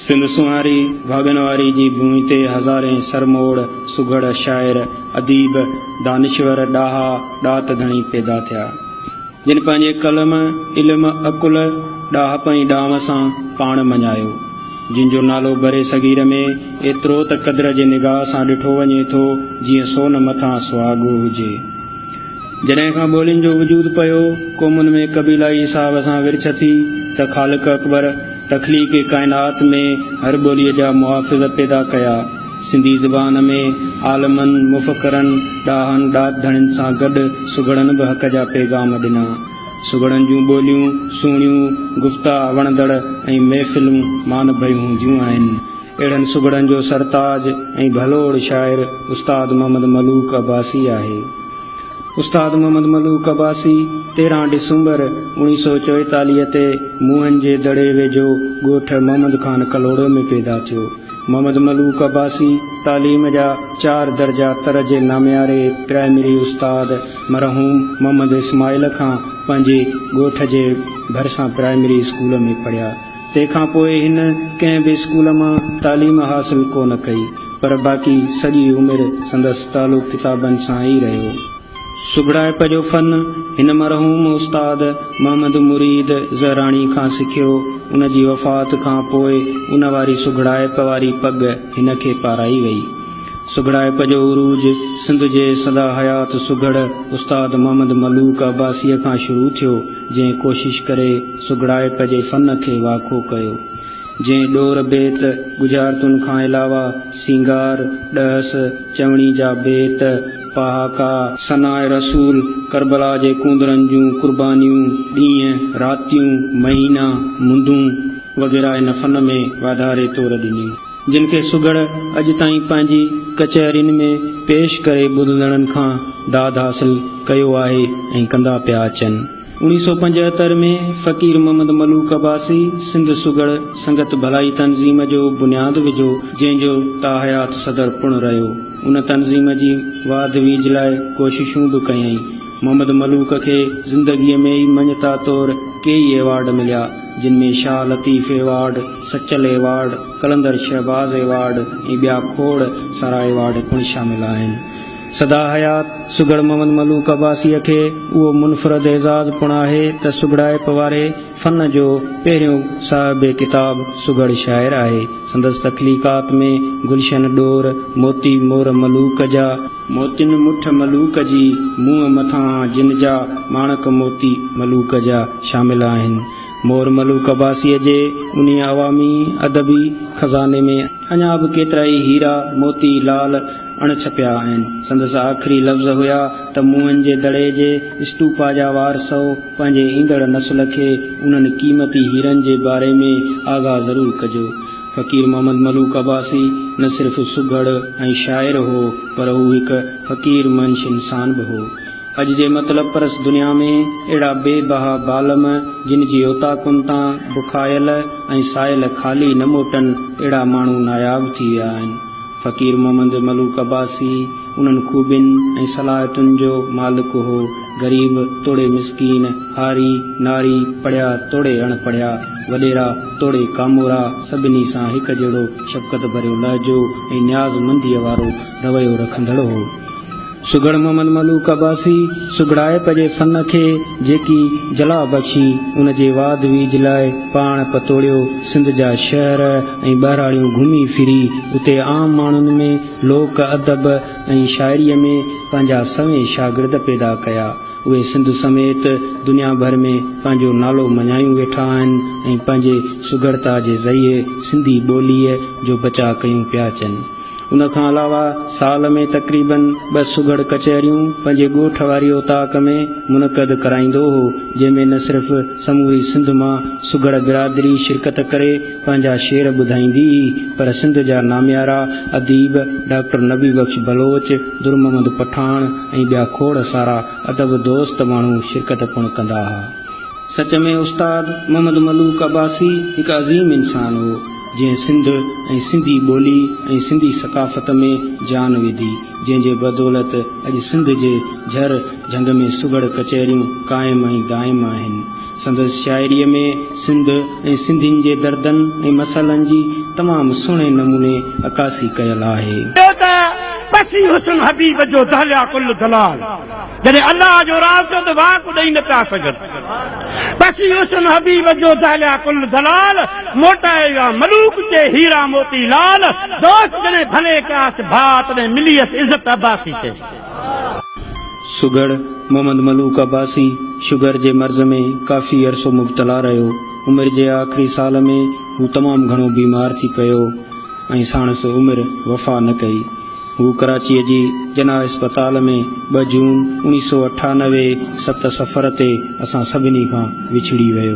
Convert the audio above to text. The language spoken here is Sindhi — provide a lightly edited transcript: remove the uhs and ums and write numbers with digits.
سنڌ سونهاري ڀاڳن واري جي ڀونء تي هزارين سرموڙ، سگهڙ، شاعر، اديب، دانشور، ڏاها، ڏات ڌڻي پيدا ٿيا. جن پنهنجي قلم، علم، عقل، ڏاهپ ۽ ڏانء سان پاڻ مڃايو. جن جو نالو برصغير ۾ ايترو ته قدر جي نگاهه سان ڏٺو وڃي ٿو، جيئن سون مٿان سهاڳو هجي. جڏهن کان ٻولين جو وجود پيو، قومن ۾ قبيلائي حساب سان ورڇ ٿي ته خالق اڪبر تخليق ڪائنات ۾ هر ٻوليء جا محافظ پيدا ڪيا. سنڌي زبان ۾ عالمن، مفڪرن، ڏاهن، ڏات ڌڻين سان گڏ سگهڙن به حق جا پيغام ڏنا. سگهڙن جون ٻوليون سهڻيون، گفتا وڻندڙ ۽ محفلون مان ڀريون هونديون آهن. اهڙن سگهڙن جو سرتاج ۽ ڀلوڙ شاعر استاد محمد ملوڪ عباسي آهي. استاد محمد ملوڪ عباسي 13 ڊسمبر اوڻيهه سئو چوئيتاليهه تي موهن جي دڙي ويجهو ڳوٺ محمد خان ڪلهوڙو ۾ پيدا ٿيو. محمد ملوڪ عباسي تعليم جا چار درجا تر جي نامياري پرائمري استاد مرحوم محمد اسماعيل کان پنهنجي ڳوٺ جي ڀرسان پرائمري اسڪول ۾ پڙهيا. تنهن کان پوء هن ڪنهن به اسڪول مان تعليم حاصل ڪو نه ڪئي، پر باقي سڄي عمر سندس تعلق ڪتابن سان ئي رهيو. سگهڙائپ جو فن هن مرحوم استاد محمد مريد زهراڻي کان سکيو. ان جي وفات کان پوء ان واري سگهڙائپ واري پڳ هن کي پارائي وئي. سگهڙائپ جو عروج سنڌ جي سدا حيات سگهڙ استاد محمد ملوڪ عباسيء کان شروع ٿيو، جنهن ڪوشش ڪري سگهڙائپ جي فن کي واکو ڪيو. جنهن ڏور بيت، ڳجهارتن کان علاوه سينگار، ڏهس، چوڻي جا بيت، پهاڪا، ثناء رسول، ڪربلا جي ڪونڌرن جون قربانيون، ڏينهن، راتيون، مهينا، مندون وغيره هن فن ۾ واڌاري طور ڏنيون. جن کي سگهڙ اڄ تائين پنهنجي ڪچهرين ۾ پيش ڪري ٻڌندڙن کان داد حاصل ڪيو آهي ۽ ڪندا پيا اچن. 1975 ۾ فقير محمد ملوڪ عباسي سنڌ سگهڙ سنگت ڀلائي تنظيم جو بنياد وڌو، جنهن جو تاحيات صدر پڻ رهيو. ان تنظيم جي واڌ ويجهه لاء ڪوششون به ڪيائين. محمد ملوڪ کي زندگيء ۾ ئي مڃتا طور ڪيئي ايوارڊ مليا، جن ۾ Shah Latif award, Sachal award, Qalandar Shahbaz award ۽ ٻيا کوڙ سارا ايوارڊ پڻ شامل آهن. سدا حيات سگهڙ محمد ملوڪ عباسيء کي اهو منفرد اعزاز پڻ آهي ته سگهڙائپ واري فن جو پهريون صاحب ڪتاب سگهڙ شاعر آهي. سندس تخليقات ۾ گلشن ڏور، موتي مور ملوڪ جا، موتين مٺ ملوڪ جي، منهن مٿان جن جا، ماڻڪ موتي ملوڪ جا شامل آهن. مور ملوڪ عباسيء جي انهيء عوامي ادبي خزاني ۾ اڃا به ڪيترائي هيرا، موتي، لال اڻ ڇپيا آهن. سندس آخري لفظ هيا ته موهن جي دڙي جي اسٽوپا جا وارثؤ پنهنجي ايندڙ نسل کي انهن قيمتي هيرن جي باري ۾ آگاهه ضرور ڪجو. فقير محمد ملوڪ عباسي نه صرف سگهڙ ۽ شاعر هو پر هو هڪ فقير منش انسان به هو. اڄ جي مطلب پرست دنيا ۾ اهڙا بي بها بالم جن جي اوطاقن تان بکايل ۽ سائل خالي نه موٽن اهڙا ماڻهو ناياب ٿي ويا آهن. فقير محمد ملوڪ عباسي انهن خوبين ۽ صلاحيتن جو مالڪ هو. غريب توڙي مسڪين، هاري، ناري، پڙهيا توڙي اڻ پڙهيا، وڏيرا توڙي ڪامورا سڀني سان هڪ جهڙو شفقت ڀريو لهجو ۽ نياز منديء وارو رويو رکندڙ هو. سگهڙ محمد ملوڪ عباسي سگهڙائپ جي فن کي جيڪي جلا بخشي، ان جي واڌ ويجهه لاء پاڻ پتوڙيو، سنڌ جا شهر ۽ ٻهراڙيون گهمي ڦري، اتي عام ماڻهن ۾ لوڪ ادب ۽ شاعريء ۾ پنهنجا سوين شاگرد پيدا ڪيا. اهي سنڌ سميت دنيا ڀر ۾ پنهنجو نالو مڃايون ويٺا آهن ۽ پنهنجي سگهڙتا جي ذريعي سنڌي ٻوليء جو بچاء ڪيون پيا اچن. ان کان علاوه سال ۾ تقريباً ٻه سگهڙ ڪچهريون پنهنجي ڳوٺ واري اوطاق ۾ منعقد ڪرائيندو هو، جنهن ۾ نه صرف سموري سنڌ مان سگهڙ برادري شرڪت ڪري پنهنجا شعر ٻڌائيندي هئي، پر سنڌ جا ناميارا اديب ڊاڪٽر نبي بخش بلوچ، در محمد پٺاڻ ۽ ٻيا کوڙ سارا ادب دوست ماڻهو شرڪت پڻ ڪندا ها. سچ ۾ استاد محمد ملوڪ عباسي هڪ عظيم انسان هو، جنهن سنڌ ۽ سنڌي ٻولي ۽ سنڌي ثقافت ۾ جان وڌي، جنهن جي بدولت اڄ سنڌ جي جھر جھنگ ۾ سگھڙ ڪچهريون قائم ۽ دائم آهن. سندس شاعريء ۾ سنڌ ۽ سنڌين جي دردن ۽ مسئلن جي تمام سهڻي نموني عڪاسي ڪيل آهي. ٻيو ته پسي حسن حبيب جو دهليا ڪل دلال، جڏهن الله جو راز ٿيو ته واڪ ڏئي نه پيا سگهن. پسي حسن حبيب جو دهليا ڪل دلال، موٽائي ويا ملوڪ چي هيرا موتي لال، دوست جڏهن ڀلي ڪياس ڀاء، تڏهن مليس عزت عباسي چي. سگهڙ محمد ملوڪ عباسي شگر جي مرض ۾ ڪافي عرصو مبتلا رهيو. عمر جي آخري سال ۾ هو تمام گهڻو بيمار ٿي پيو ۽ ساڻس عمر وفا نه ڪئي. هو ڪراچيء جي جناح اسپتال ۾ ٻه جون 1998 ست صفر تي اسان سڀني کان وڇڙي ويو.